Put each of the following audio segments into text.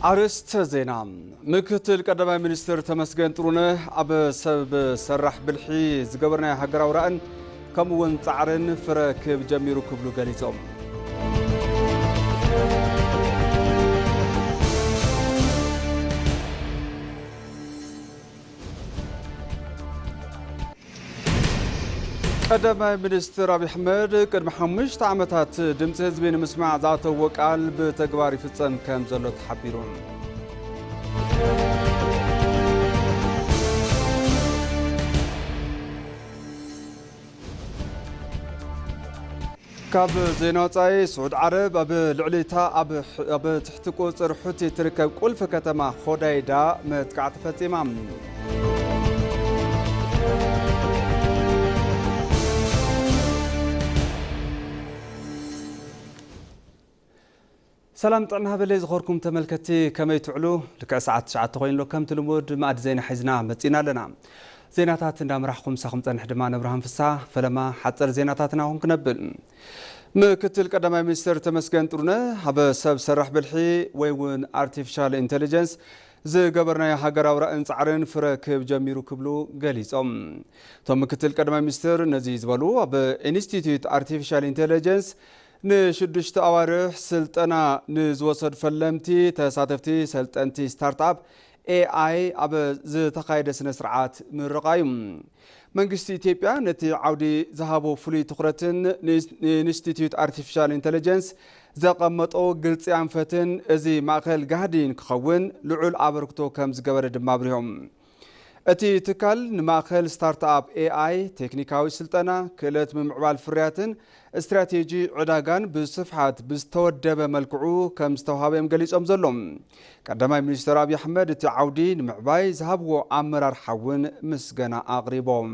ኣርእስተ ዜና። ምክትል ቀዳማይ ሚኒስትር ተመስገን ጥሩነህ፣ ኣብ ሰብ ሰራሕ ብልሒ ዝገበርናዮ ሃገራዊ ራእን ከምኡ እውን ጻዕርን ፍረ ክህብ ጀሚሩ ክብሉ ገሊጾም። ቀዳማይ ሚኒስትር ኣብይ ኣሕመድ፣ ቅድሚ ሓሙሽተ ዓመታት ድምፂ ህዝቢ ንምስማዕ ዝኣተዎ ቃል ብተግባር ይፍጸም ከም ዘሎ ተሓቢሩ። ካብ ዜና ወጻኢ፣ ስዑድ ዓረብ ኣብ ልዕሊ እታ ኣብ ሕ-፣ ኣብ ትሕቲ ቁጽር ሑቲ ትርከብ ቁልፊ ከተማ ኾዳይዳ መጥቃዕቲ ፈጺማ። ሰላም ጥዕና ሃበለይ ዝኸርኩም ተመልከትቲ፣ ከመይ ትውዕሉ? ልክዕ ሰዓት ትሽዓተ ኮይኑ ኣሎ። ከምቲ ልሙድ መኣዲ ዜና ሒዝና መጺና ኣለና። ዜናታት እንዳመራሕኩም ምሳኹም ጸንሕ ድማ ነብርሃን ፍስሃ። ፈለማ ሓጸር ዜናታትና እውን ክነብል። ምክትል ቀዳማይ ሚኒስትር ተመስገን ጥሩነህ፣ ኣብ ሰብ ሰራሕ ብልሒ ወይ እውን ኣርቲፊሻል ኢንተሊጀንስ ዝገበርናዮ ሃገራዊ ራእን ጻዕርን ፍረ ክህብ ጀሚሩ ክብሉ ገሊጾም። እቶም ምክትል ቀዳማይ ሚኒስትር ነዚ ዝበሉ፣ ኣብ ኢንስቲትዩት ኣርቲፊሻል ኢንተሊጀንስ ንሽዱሽተ ኣዋርሕ ስልጠና ንዝወሰዱ ፈለምቲ ተሳተፍቲ ሰልጠንቲ ስታርትኣፕ ኤኣይ ኣብ ዝተኻየደ ስነ ስርዓት ምረቓ እዩ። መንግስቲ ኢትዮጵያ ነቲ ዓውዲ ዝሃቦ ፍሉይ ትኹረትን ንኢንስ-፣ ንኢንስቲትዩት ኣርቲፊሻል ኢንተለጀንስ ዘቐመጦ ግልፂ ኣንፈትን እዚ ማእኸል ጋህዲ ንክኸውን ልዑል ኣበርክቶ ከም ዝገበረ ድማ ኣብሪሆም። እቲ ትካል ንማእኸል ስታርትኣፕ ኤኣይ ቴክኒካዊ ስልጠና፣ ክእለት ምምዕባል ፍርያትን ስትራቴጂ ዕዳጋን ብስፍሓት ብዝተወደበ መልክዑ ከም ዝተውሃበ እዮም ገሊጾም ዘለዉ። ቀዳማይ ሚኒስትር ኣብይ ኣሕመድ እቲ ዓውዲ ንምዕባይ ዝሃብዎ ኣመራርሓ እውን ምስጋና ኣቕሪቦም።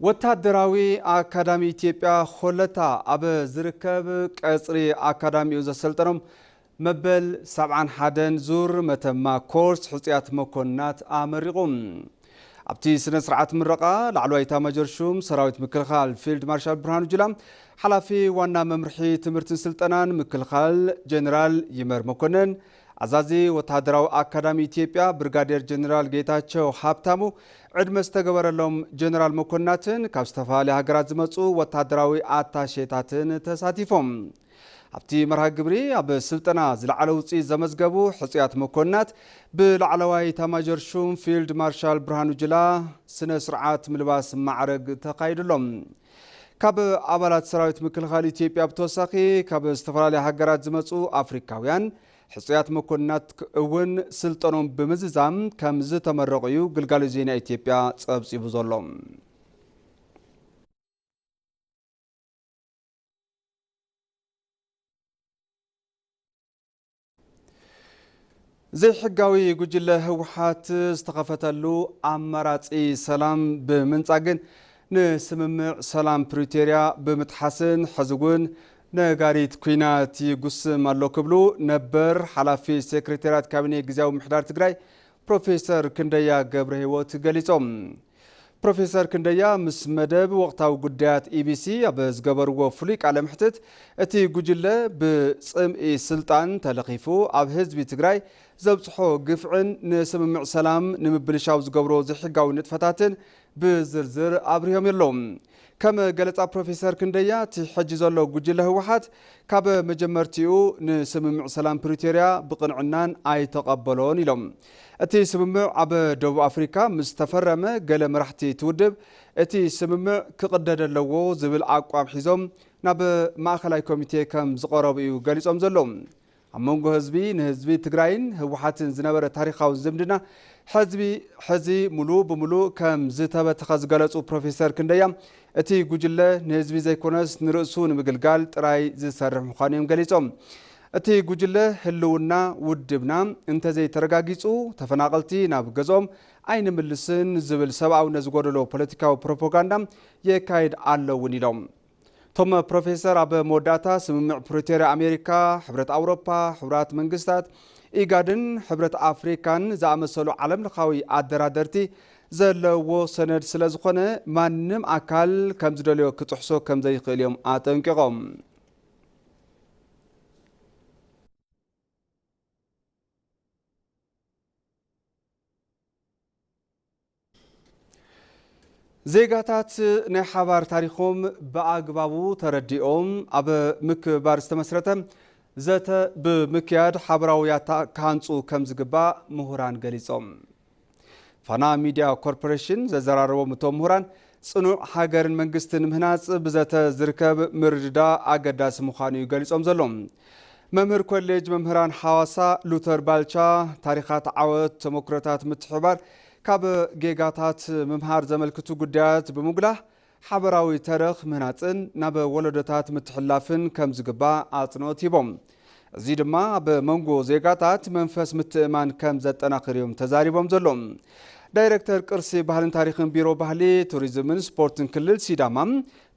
ወታደራዊ ኣካዳሚ ኢትዮጵያ ኾለታ ኣብ ዝርከብ ቀጽሪ ኣካዳሚኡ ዘሰልጠኖም መበል ሰብዓን ሓደን ዙር መተማ ኮርስ ሕጹያት መኮንናት ኣመሪቑ። ኣብቲ ስነ ስርዓት ምረቓ ላዕለዋይ ኤታማዦር ሹም ሰራዊት ምክልኻል ፊልድ ማርሻል ብርሃኑ ጁላ፣ ሓላፊ ዋና መምርሒ ትምህርትን ስልጠናን ምክልኻል ጀነራል ይመር መኮነን፣ ኣዛዚ ወተሃደራዊ ኣካዳሚ ኢትዮጵያ ብርጋዴር ጀነራል ጌታቸው ሃብታሙ፣ ዕድመ ዝተገበረሎም ጀነራል መኮንናትን ካብ ዝተፈላለያ ሃገራት ዝመጹ ወተሃደራዊ ኣታሼታትን ተሳቲፎም። ኣብቲ መርሃ ግብሪ ኣብ ስልጠና ዝለዓለ ውፅኢት ዘመዝገቡ ሕፁያት መኮንናት ብላዕለዋይ ኤታማዦር ሹም ፊልድ ማርሻል ብርሃኑ ጁላ ስነ ስርዓት ምልባስ ማዕረግ ተኻይዱሎም። ካብ ኣባላት ሰራዊት ምክልኻል ኢትዮጵያ ብተወሳኺ ካብ ዝተፈላለያ ሃገራት ዝመፁ ኣፍሪካውያን ሕፁያት መኮንናት እውን ስልጠኖም ብምዝዛም ከም ዝተመረቑ እዩ ግልጋሎት ዜና ኢትዮጵያ ፀብፂቡ ዘሎ። ዘይሕጋዊ ጉጅለ ህወሓት ዝተኸፈተሉ ኣማራፂ ሰላም ብምንጻግን ንስምምዕ ሰላም ፕሪቶርያ ብምጥሓስን ሕዚ እውን ነጋሪት ኲናት ይጉስም ኣሎ ክብሉ ነበር ሓላፊ ሴክሬታርያት ካቢኔ ግዝያዊ ምምሕዳር ትግራይ ፕሮፌሰር ክንደያ ገብረ ህይወት ገሊጾም። ፕሮፌሰር ክንደያ ምስ መደብ ወቕታዊ ጉዳያት ኢቢሲ ኣብ ዝገበርዎ ፍሉይ ቃለ መሕትት፣ እቲ ጉጅለ ብጽምኢ ስልጣን ተለኺፉ ኣብ ህዝቢ ትግራይ ዘብጽሖ ግፍዕን ንስምምዕ ሰላም ንምብልሻው ዝገብሮ ዘይሕጋዊ ንጥፈታትን ብዝርዝር ኣብሪሆም ኣለዉ። ከም ገለጻ ፕሮፌሰር ክንደያ፣ እቲ ሕጂ ዘሎ ጉጅለ ህወሓት ካብ መጀመርቲኡ ንስምምዕ ሰላም ፕሪቶርያ ብቕንዕናን ኣይተቐበሎን ኢሎም። እቲ ስምምዕ ኣብ ደቡብ ኣፍሪካ ምስ ተፈረመ፣ ገለ መራሕቲ እቲ ውድብ እቲ ስምምዕ ክቕደድ ኣለዎ ዝብል ኣቋም ሒዞም ናብ ማእኸላይ ኮሚቴ ከም ዝቐረቡ እዩ ገሊጾም ዘለዉ። ኣብ መንጎ ህዝቢ ንህዝቢ ትግራይን ህወሓትን ዝነበረ ታሪኻዊ ዝምድና ሕዝቢ ሕዚ ሙሉእ ብሙሉእ ከም ዝተበተኸ ዝገለጹ ፕሮፌሰር ክንደያ፣ እቲ ጉጅለ ንህዝቢ ዘይኮነስ ንርእሱ ንምግልጋል ጥራይ ዝሰርሕ ምዃኑ እዮም ገሊጾም። እቲ ጉጅለ ህልውና ውድብና እንተዘይተረጋጊጹ ተፈናቐልቲ ናብ ገዝኦም ኣይንምልስን ዝብል ሰብኣውነት ዝጎደሎ ፖለቲካዊ ፕሮፓጋንዳ የካይድ ኣሎ እውን ኢሎም። እቶም ፕሮፌሰር ኣብ መወዳእታ ስምምዕ ፕሪቶርያ ኣሜሪካ፣ ሕብረት ኣውሮፓ፣ ሕቡራት መንግስታት፣ ኢጋድን ሕብረት ኣፍሪካን ዝኣመሰሉ ዓለም ለኻዊ ኣደራደርቲ ዘለዎ ሰነድ ስለ ዝኾነ፣ ማንም ኣካል ከም ዝደልዮ ክጥሕሶ ከም ዘይኽእል እዮም ኣጠንቂቖም። ዜጋታት ናይ ሓባር ታሪኾም ብኣግባቡ ተረዲኦም ኣብ ምክብባር ዝተመስረተ ዘተ ብምክያድ ሓበራዊ ያታ ክሃንጹ ከም ዝግባእ ምሁራን ገሊጾም። ፋና ሚድያ ኮርፖሬሽን ዘዘራረቦም እቶም ምሁራን፣ ጽኑዕ ሃገርን መንግስትን ምህናጽ ብዘተ ዝርከብ ምርድዳ ኣገዳሲ ምዃኑ እዩ ገሊጾም ዘሎ። መምህር ኮሌጅ መምህራን ሓዋሳ ሉተር ባልቻ፣ ታሪኻት ዓወት፣ ተመክሮታት ምትሕባር፣ ካብ ጌጋታት ምምሃር ዘመልክቱ ጉዳያት ብምጉላህ፣ ሓበራዊ ተረኽ ምህናጽን ናብ ወለዶታት ምትሕላፍን ከም ዝግባእ ኣጽንኦት ሂቦም። እዚ ድማ ኣብ መንጎ ዜጋታት መንፈስ ምትእማን ከም ዘጠናኽር እዮም ተዛሪቦም ዘለዉ። ዳይሬክተር ቅርሲ ባህልን ታሪኽን ቢሮ ባህሊ፣ ቱሪዝምን ስፖርትን ክልል ሲዳማ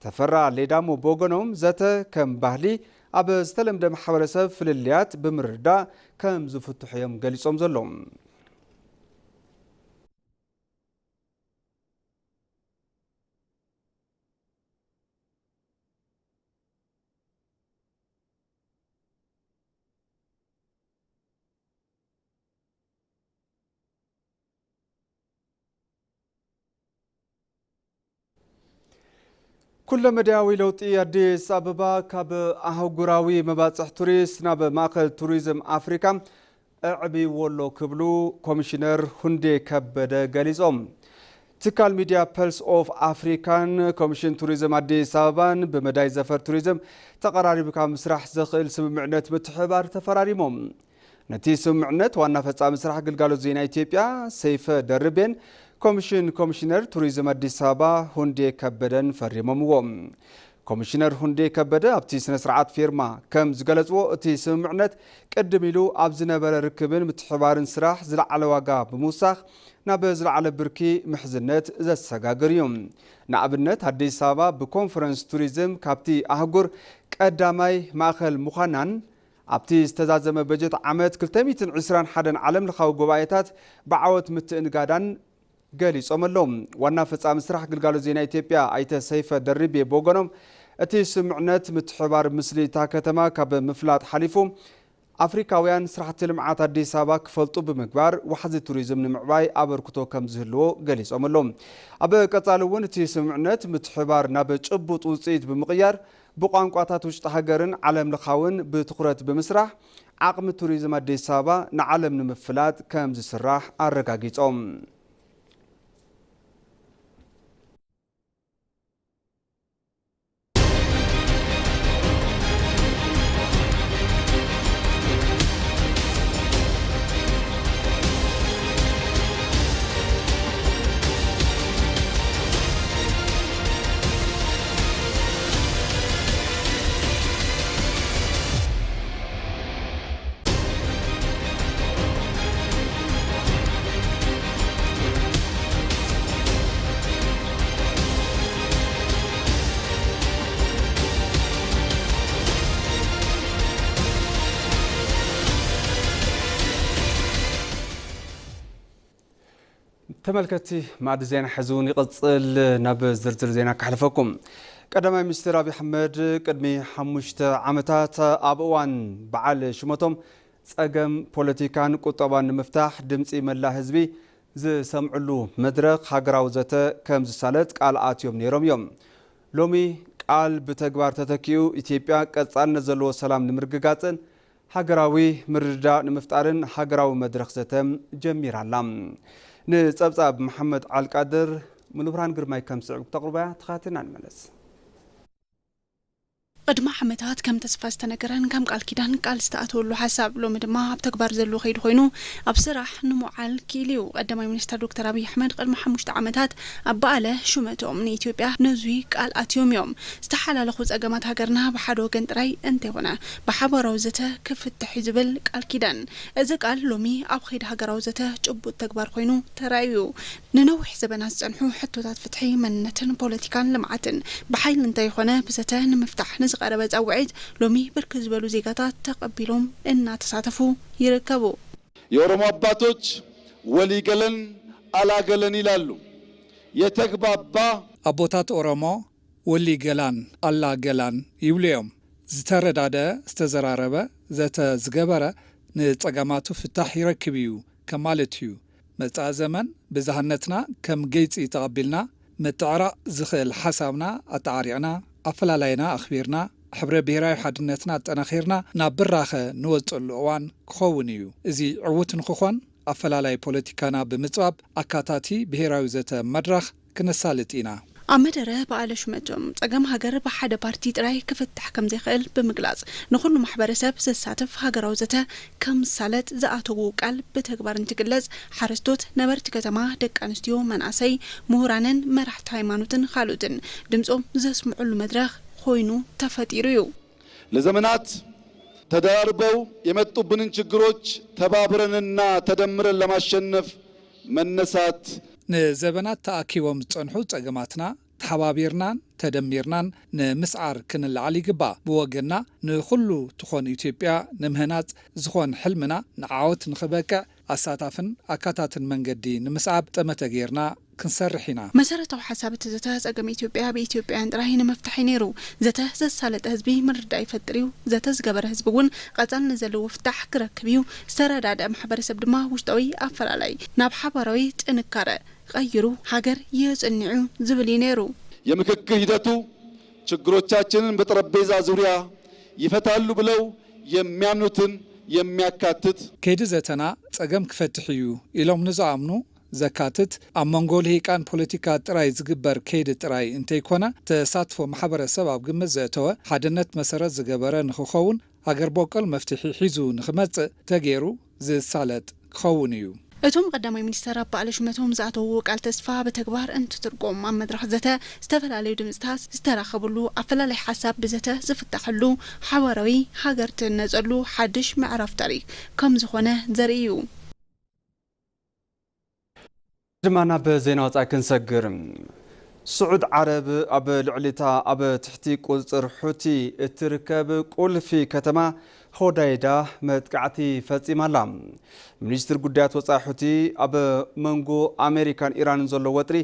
ተፈራ ሌዳሞ ብወገኖም፣ ዘተ ከም ባህሊ ኣብ ዝተለምደ ማሕበረሰብ ፍልልያት ብምርዳእ ከም ዝፍትሑ እዮም ገሊጾም ዘለዉ። ኩለመዳያዊ ለውጢ ኣዲስ ኣበባ ካብ ኣህጉራዊ መባፅሕ ቱሪስት ናብ ማእኸል ቱሪዝም ኣፍሪካ ኣዕብይዎ ኣሎ ክብሉ ኮሚሽነር ሁንዴ ከበደ ገሊጾም። ትካል ሚድያ ፐልስ ኦፍ ኣፍሪካን ኮሚሽን ቱሪዝም ኣዲስ ኣበባን ብመዳይ ዘፈር ቱሪዝም ተቐራሪብካ ምስራሕ ዘኽእል ስምምዕነት ምትሕብባር ተፈራሪሞም። ነቲ ስምምዕነት ዋና ፈጻሚ ስራሕ ግልጋሎት ዜና ኢትዮጵያ ሰይፈ ደርቤን ኮሚሽን ኮሚሽነር ቱሪዝም ኣዲስ ኣበባ ሁንዴ ከበደን ፈሪሞምዎ። ኮሚሽነር ሁንዴ ከበደ ኣብቲ ስነ ስርዓት ፊርማ ከም ዝገለጽዎ፣ እቲ ስምምዕነት ቅድም ኢሉ ኣብ ዝነበረ ርክብን ምትሕባርን ስራሕ ዝለዓለ ዋጋ ብምውሳኽ ናብ ዝለዓለ ብርኪ ምሕዝነት ዘሰጋግር እዩ። ንኣብነት ኣዲስ ኣበባ ብኮንፈረንስ ቱሪዝም ካብቲ ኣህጉር ቀዳማይ ማእኸል ምዃናን ኣብቲ ዝተዛዘመ በጀት ዓመት ክልተ ሚእትን ዕስራን ሓደን ዓለም ለኻዊ ጉባኤታት ብዓወት ምትእንጋዳን ገሊጾም ኣለዉ። ዋና ፈጻሚ ስራሕ ግልጋሎት ዜና ኢትዮጵያ ኣይተ ሰይፈ ደርቤ ብወገኖም፣ እቲ ስምምዕነት ምትሕባር ምስሊ እታ ከተማ ካብ ምፍላጥ ሓሊፉ ኣፍሪካውያን ስራሕቲ ልምዓት ኣዲስ ኣበባ ክፈልጡ ብምግባር ዋሕዚ ቱሪዝም ንምዕባይ ኣበርክቶ ከም ዝህልዎ ገሊጾም ኣለዉ። ኣብ ቀጻሊ እውን እቲ ስምምዕነት ምትሕባር ናብ ጭቡጥ ውፅኢት ብምቕያር ብቋንቋታት ውሽጢ ሃገርን ዓለም ለኻውን ብትኹረት ብምስራሕ ዓቕሚ ቱሪዝም ኣዲስ ኣበባ ንዓለም ንምፍላጥ ከም ዝስራሕ ኣረጋጊጾም። ተመልከትቲ፣ ማዕዲ ዜና ሕዚ እውን ይቕጽል። ናብ ዝርዝር ዜና ከሕልፈኩም። ቀዳማይ ሚኒስትር ኣብይ ኣሕመድ ቅድሚ ሓሙሽተ ዓመታት ኣብ እዋን በዓል ሽመቶም ጸገም ፖለቲካን ቁጠባን ንምፍታሕ ድምጺ መላእ ህዝቢ ዝሰምዕሉ መድረኽ ሃገራዊ ዘተ ከም ዝሳለጥ ቃል ኣትዮም ነይሮም እዮም። ሎሚ ቃል ብተግባር ተተኪኡ ኢትዮጵያ ቀጻልነት ዘለዎ ሰላም ንምርግጋጽን ሃገራዊ ምርድዳእ ንምፍጣርን ሃገራዊ መድረኽ ዘተ ጀሚራ ኣላ። ንጸብጻብ መሓመድ ዓልቃድር፣ ሙሉብርሃን ግርማይ ከም ስዕብ ክተቕርቦያ ተኻትና ንመለስ። ቅድሚ ዓመታት ከም ተስፋ ዝተነገረን ከም ቃል ኪዳን ቃል ዝተኣተወሉ ሓሳብ ሎሚ ድማ ኣብ ተግባር ዘሎ ከይዱ ኮይኑ ኣብ ስራሕ ንምውዓል ክኢሉ እዩ። ቀዳማይ ሚኒስትር ዶክተር ኣብይ ኣሕመድ ቅድሚ ሓሙሽተ ዓመታት ኣብ በዓለ ሹመቶም ንኢትዮጵያ ነዙይ ቃል ኣትዮም እዮም። ዝተሓላለኹ ጸገማት ሃገርና ብሓደ ወገን ጥራይ እንተይኮነ ብሓባራዊ ዘተ ክፍትሕ እዩ ዝብል ቃል ኪዳን። እዚ ቃል ሎሚ ኣብ ኸይዲ ሃገራዊ ዘተ ጭቡጥ ተግባር ኮይኑ ተራእዩ። ንነዊሕ ዘበናት ዝጸንሑ ሕቶታት ፍትሒ፣ መንነትን ፖለቲካን ልምዓትን ብሓይሊ እንተይኾነ ብዘተ ንምፍታሕ ንዝቐረበ ጻውዒት ሎሚ ብርክት ዝበሉ ዜጋታት ተቐቢሎም እናተሳተፉ ይርከቡ። የኦሮሞ አባቶች ወሊገለን ኣላገለን ይላሉ። የተግባባ ኣቦታት ኦሮሞ ወሊ ገላን ኣላ ገላን ይብሉ እዮም። ዝተረዳደ፣ ዝተዘራረበ፣ ዘተ ዝገበረ ንጸገማቱ ፍታሕ ይረክብ እዩ ከማለት እዩ። መጻኢ ዘመን ብዝሃነትና ከም ገይጺ ተቐቢልና ምጥዕራቕ ዝኽእል ሓሳብና ኣጠዓሪቕና ኣፈላላይና ኣኽቢርና ሕብረ ብሄራዊ ሓድነትና ኣጠናኺርና ናብ ብራኸ ንወጸሉ እዋን ክኸውን እዩ። እዚ ዕዉት ንክኾን ኣፈላላይ ፖለቲካና ብምጽባብ ኣካታቲ ብሄራዊ ዘተ መድረኽ ክነሳልጥ ኢና። ኣብ መደረ በዓለ ሹመቶም ጸገም ሃገር ብሓደ ፓርቲ ጥራይ ክፍታሕ ከምዘይኽእል ብምግላጽ ንኹሉ ማሕበረሰብ ዘሳትፍ ሃገራዊ ዘተ ከምሳለጥ ዝኣተዉ ቃል ብተግባር እንትግለጽ ሓረስቶት፣ ነበርቲ ከተማ፣ ደቂ ኣንስትዮ፣ መናእሰይ፣ ምሁራንን መራሕቲ ሃይማኖትን ካልኦትን ድምጾም ዘስምዑሉ መድረኽ ኮይኑ ተፈጢሩ እዩ። ለዘመናት ተደራርበው የመጡብንን ችግሮች ተባብረንና ተደምረን ለማሸነፍ መነሳት። ንዘበናት ተኣኪቦም ዝጸንሑ ጸገማትና ተሓባቢርናን ተደሚርናን ንምስዓር ክንለዓል ይግባእ። ብወገንና ንኹሉ ትኾን ኢትዮጵያ ንምህናጽ ዝኾን ሕልምና ንዓወት ንኽበቅዕ ኣሳታፍን ኣካታትን መንገዲ ንምስዓብ ጠመተ ጌርና ክንሰርሕ ኢና። መሰረታዊ ሓሳብ እቲ ዘተ ጸገም ኢትዮጵያ ብኢትዮጵያውያን ጥራይ ንምፍታሕ እዩ ነይሩ። ዘተ ዘሳለጠ ህዝቢ ምርዳእ ይፈጥር እዩ። ዘተ ዝገበረ ህዝቢ እውን ቀጻልነት ዘለዎ ፍታሕ ክረክብ እዩ። ዝተረዳድአ ማሕበረሰብ ድማ ውሽጣዊ ኣፈላላይ ናብ ሓባራዊ ጥንካረ ቀይሩ ሃገር የጽንዕ እዩ ዝብል እዩ ነይሩ። የምክክር ሂደቱ ችግሮቻችንን በጠረጴዛ ዙሪያ ይፈታሉ ብለው የሚያምኑትን የሚያካትት ከይዲ ዘተና ጸገም ክፈትሕ እዩ ኢሎም ንዝኣምኑ ዘካትት ኣብ መንጎ ልሂቃን ፖለቲካ ጥራይ ዝግበር ከይዲ ጥራይ እንተይኮነ ተሳትፎ ማሕበረሰብ ኣብ ግምት ዘእተወ ሓድነት መሰረት ዝገበረ ንክኸውን ሃገር ቦቀል መፍትሒ ሒዙ ንክመጽእ ተገይሩ ዝሳለጥ ክኸውን እዩ። እቶም ቀዳማይ ሚኒስተር ኣብ በዓለ ሹመቶም ዝኣተውዎ ቃል ተስፋ ብተግባር እንትትርጎም ኣብ መድረኽ ዘተ ዝተፈላለዩ ድምፅታት ዝተራኸብሉ ኣፈላላይ ሓሳብ ብዘተ ዝፍታሐሉ ሓባራዊ ሃገር ትህነፀሉ ሓድሽ ምዕራፍ ታሪክ ከም ዝኾነ ዘርኢ እዩ። ድማ ናብ ዜና ወፃኢ ክንሰግር። ስዑድ ዓረብ ኣብ ልዕሊታ ኣብ ትሕቲ ቁፅፅር ሑቲ እትርከብ ቁልፊ ከተማ ሆዳይዳ መጥቃዕቲ ፈፂማ ኣላ። ሚኒስትር ጉዳያት ወፃኢ ሑቲ ኣብ መንጎ ኣሜሪካን ኢራንን ዘሎ ወጥሪ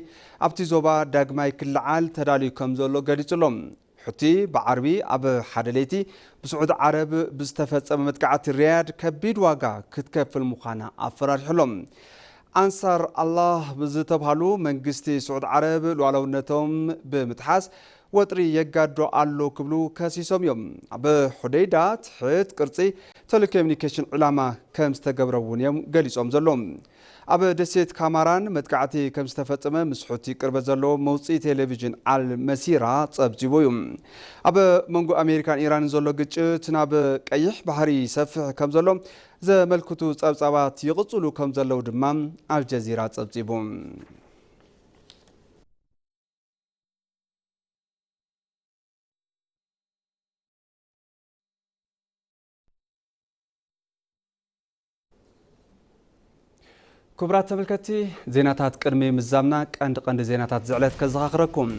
ኣብቲ ዞባ ዳግማይ ክለዓል ተዳልዩ ከም ዘሎ ገሊፁ ኣሎ። ሑቲ ብዓርቢ ኣብ ሓደ ለይቲ ብስዑድ ዓረብ ብዝተፈፀመ መጥቃዕቲ ሪያድ ከቢድ ዋጋ ክትከፍል ምዃና ኣፈራሪሑ ኣሎ። ኣንሳር ኣላህ ብዝተብሃሉ መንግስቲ ስዑድ ዓረብ ሉዓላውነቶም ብምጥሓስ ወጥሪ የጋዶ ኣሎ ክብሉ ከሲሶም እዮም። ኣብ ሑደይዳ ትሕት ቅርጺ ቴሌኮሙኒኬሽን ዕላማ ከም ዝተገብረ እውን እዮም ገሊጾም ዘለዉ። ኣብ ደሴት ካማራን መጥቃዕቲ ከም ዝተፈጸመ ምስ ሑቲ ቅርበት ዘለዎ መውጽኢ ቴሌቪዥን ኣል መሲራ ጸብጺቡ እዩ። ኣብ መንጎ ኣሜሪካን ኢራንን ዘሎ ግጭት ናብ ቀይሕ ባሕሪ ይሰፍሕ ከም ዘሎ ዘመልክቱ ጸብጻባት ይቕጽሉ ከም ዘለዉ ድማ ኣልጀዚራ ጸብጺቡ። ክቡራት ተመልከትቲ፣ ዜናታት ቅድሚ ምዛምና ቀንዲ ቀንዲ ዜናታት ዝዕለት ከዘኻኽረኩም።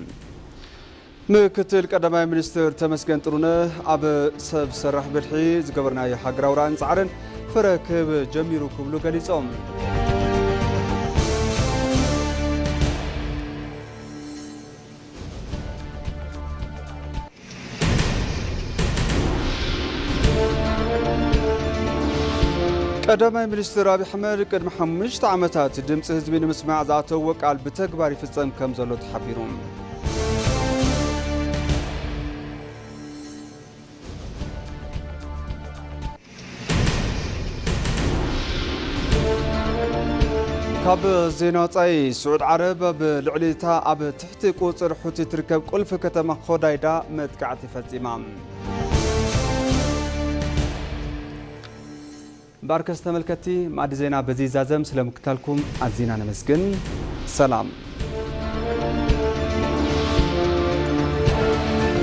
ምክትል ቀዳማይ ሚኒስትር ተመስገን ጥሩነህ ኣብ ሰብ ሰራሕ ብልሒ ዝገበርናዮ ሃገራዊ ራእን ጻዕርን ፍረ ክህብ ጀሚሩ ክብሉ ገሊጾም። ቀዳማይ ሚኒስትር ኣብይ ኣሕመድ ቅድሚ ሓሙሽተ ዓመታት ድምፂ ህዝቢ ንምስማዕ ዝኣተዎ ቃል ብተግባር ይፍፀም ከም ዘሎ ተሓቢሩ። ካብ ዜና ወፃኢ፣ ስዑድ ዓረብ ኣብ ልዕሊ እታ ኣብ ትሕቲ ቁፅፅር ሑቲ ትርከብ ቁልፊ ከተማ ኾዳይዳ መጥቃዕቲ ፈፂማ። እምበኣርከስ ተመልከትቲ፣ ማእዲ ዜና በዚ ይዛዘም። ስለ ምክታልኩም ኣዚና ነመስግን። ሰላም።